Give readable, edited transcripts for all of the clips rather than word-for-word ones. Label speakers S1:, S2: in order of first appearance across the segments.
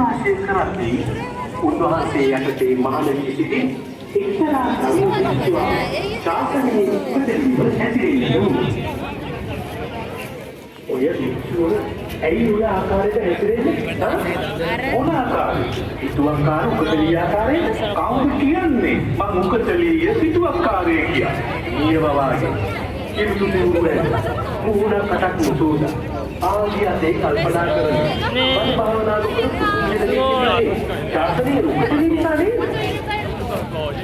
S1: වාසය කරද්දී උන්වහන්සේ යටතේ මහණ වී සිටි එක්තරා තරුණ භික්ෂුවක් ශාසනයේ උපදෙස්ව හැසිරෙන්න වුණා. ඔය භික්ෂුව ඇයි ඔය ආකාරයට හැසිරෙන්නේ? මොන ආකාරයට? හිතුවක්කාර උකතලී ආකාරයට? කවුද කියන්නේ? මං උකතලීය හිතුවක්කාරය කියලා. නියම වාගේ. කිරුතු සිවුරු ඇඳ. මුහුණ කටක් නොසෝදා. ආදී අතේ කල්පනා කරන. බණ භාවනා නොකර ශාසනයේ උකතලී නිසා නේද?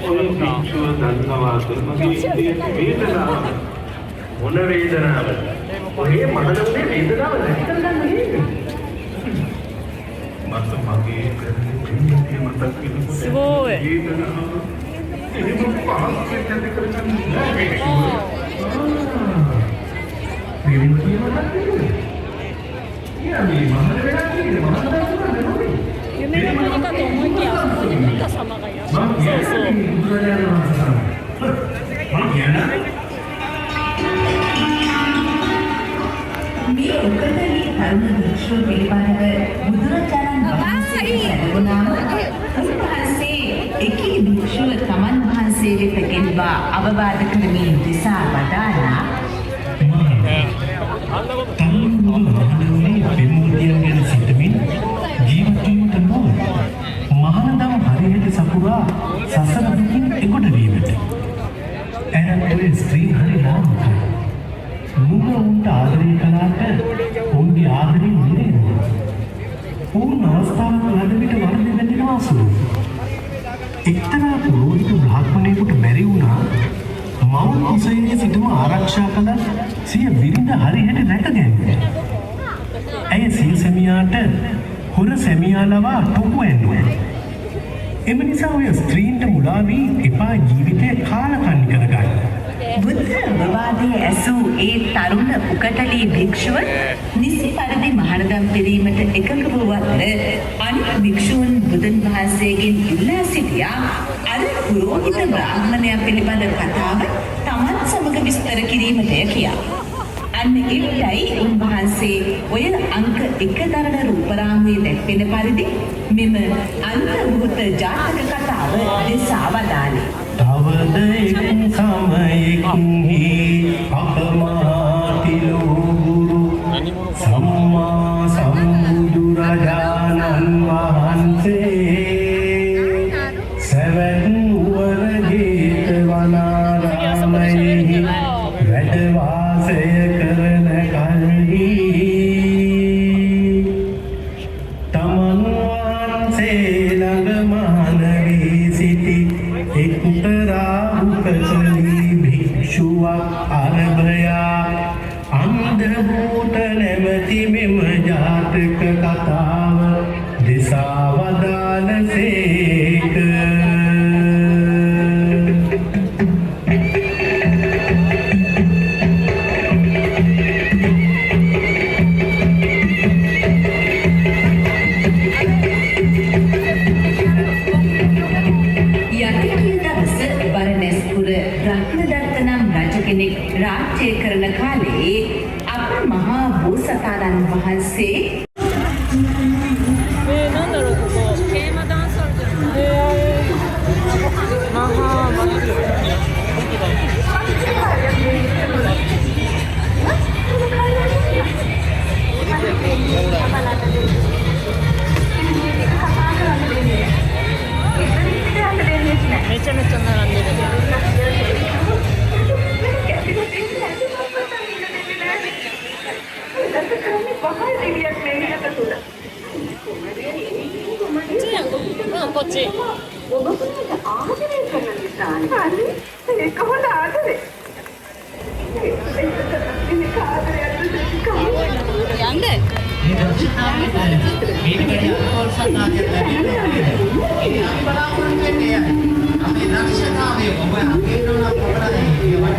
S1: ඔය භික්ෂුව දන්නවාද මගේ හිතේ වේදනාව? මොන වේදනාවද? ඔය මහණ උනේ වේදනාව නැති කරගන්න නේද? මට මගේ කරන පින්කම මතක් වෙනකොට
S2: すごい。
S1: වේදනාව එහෙම පහසුවෙන් නැති කරගන්න නෑ භික්ෂුව. පිරිමතිය මතක් වෙනවද? කියන්නේ මහණ වෙලා කියන්නේ මහණ දර්ශන නෙවෙයි.
S2: 夢の国かと思いきや、あそこにブッダ様がいらっしゃ
S1: මං
S2: る。そうそう。
S1: කියන්නේ බුදුරජාණන් වහන්සේ තමයි. මං කියන්නේ
S3: මේ උකටලී තරුණ භික්ෂුව පිළිබඳව බුදුරජාණන් වහන්සේ සැලුණාම උන්වහන්සේ එකී භික්ෂුව තමන් වහන්සේ වෙත ගෙන්වා අවවාද කරමින් දෙසා වදාළා.
S1: තරුණ මහණ වුණේ පෙම්වතියන් ගැන සිතමින් ජීවත් වීමට නොව මහානදම් හරියට සපුරා සසර දුකින් එගොඩ වීමට. ඈ ඔය ස්ත්‍රීන් හරි ලාමකයි. නුඹ ඔවුන්ට ආදරය කළාට ඔවුන්ගේ ආදරය නිරේනවා. ඔවුන් අවස්ථාවක් ලද විට වරද වැටෙනවා සුළු. එක්තරා පුරෝහිත බ්‍රාහ්මණයෙකුට බැරි වුණා මව් කුසයේ සිටම ආරක්ෂා කළ සිය බිරිඳ හරිහැටි රැක ගැනීම. ඇය සිය සැමියාට හොර සැමියා ලවා ටොපු ඇන්නුවා. එම නිසා ඔය ස්ත්‍රීන්ට මුලා වී එපා ජීවිතය කාලකන්ණි කරගන්න.
S3: බුද්ධ අවවාදය ඇසූ ඒ තරුණ උකටලී භික්ෂුව නිසි පරිදි මහානදම් පිරීමට එකඟ වූ අතර අනිත් භික්ෂූන් බුදුන් වහන්සේගෙන් ඉල්ලා සිටියා අර පුරෝහිත බ්‍රාහ්මණයා පිළිබඳ කතාව තමන් සමග විස්තර කිරීමටය කියා. අන්න එවිටයි උන්වහන්සේ ඔය අංක 1 දරන රූපරාමුවේ දැක්වෙන පරිදි මෙම අන්තභූත ජාතක කතාව දෙසා වදාළේ.
S1: තවද එක් සමයෙක්හි අපමහාතිලෝගුරු සම්මා සම්බුදුරජාණන් වහන්සේ සැවැත් නුවර ජේතවනාරාමයෙහි වැඩ වාසය කරන කල්හි තමන් වහන්සේ ළඟ මහණ වී සිටි එක්තරා උකටලී භික්ෂුවක් අරභයා අන්ධභූත නැමැති මෙම ජාතක කතාව දෙසා වදාළසේක.
S3: යටිකිය දවස බරණැස්පුර රත්නදත්ත නම් රජ කෙනෙක් රාජ්‍ය කරන කාලයේ අප මහා බෝසතාණන් වහන්සේ
S2: なんだろう、ここ。
S4: テーマダンスあるじゃない。
S2: マハーマジ。めちゃめちゃ並んでる。こっちやん。うん、こっち。
S4: යන්න.
S5: මේ දක්ෂතාවය මේක වැඩි අනුකෝල ලැබෙන්නේ. ඉතින් අපි බලාපොරොත්තු වෙන්නේ එයයි. අපේ දක්ෂතාවය ඔබ අගේනවා නම් ඔබට ඒක වටිනවා.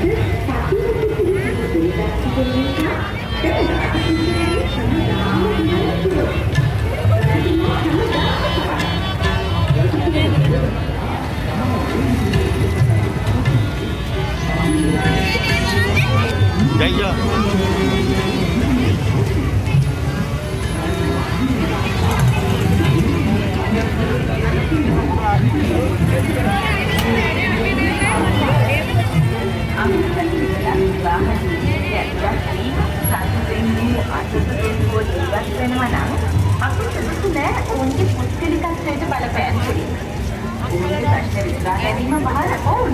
S3: හඳුනා ගැනීම බහර ඕන්.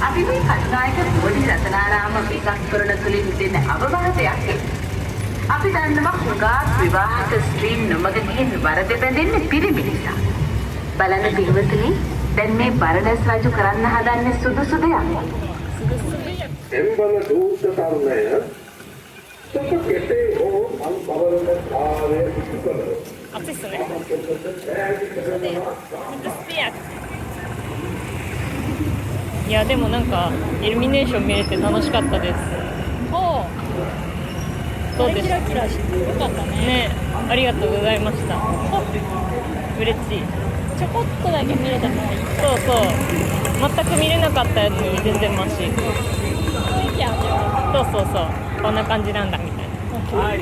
S3: අපි මේ කටුනායක බෝධි රතනාරාම වෙසක් තොරණ තුලින් දෙන අවවාදයක් ඒ. අපි දන්නවා හුඟක් විවාහක ස්ත්‍රීන් නොමග ගිහින් වරද බැඳෙන්නේ පිරිමි නිසා. බලන්න පින්වතුනි, දැන් මේ බරණැස් රජු කරන්න හදන්නේ සුදුසු දෙයක්.
S6: එම්බල දූත තරුණය තොප කෙසේ හෝ මං පවරන කාර්ය ඉටු කළ.
S2: 暑いっすね。スピア。いやでもなんかイルミネーション見れて楽しかったです。
S4: おう。
S2: どうでした？
S4: キラキラしてよかったね。
S2: ね、ありがとうございました。嬉しい。
S4: ちょこっとだけ見れたからいい。
S2: そうそう。全く見れなかったやつより全然マシ。
S4: 雰囲気味わ
S2: そうそうそう。こんな感じなんだみたいな。
S6: え。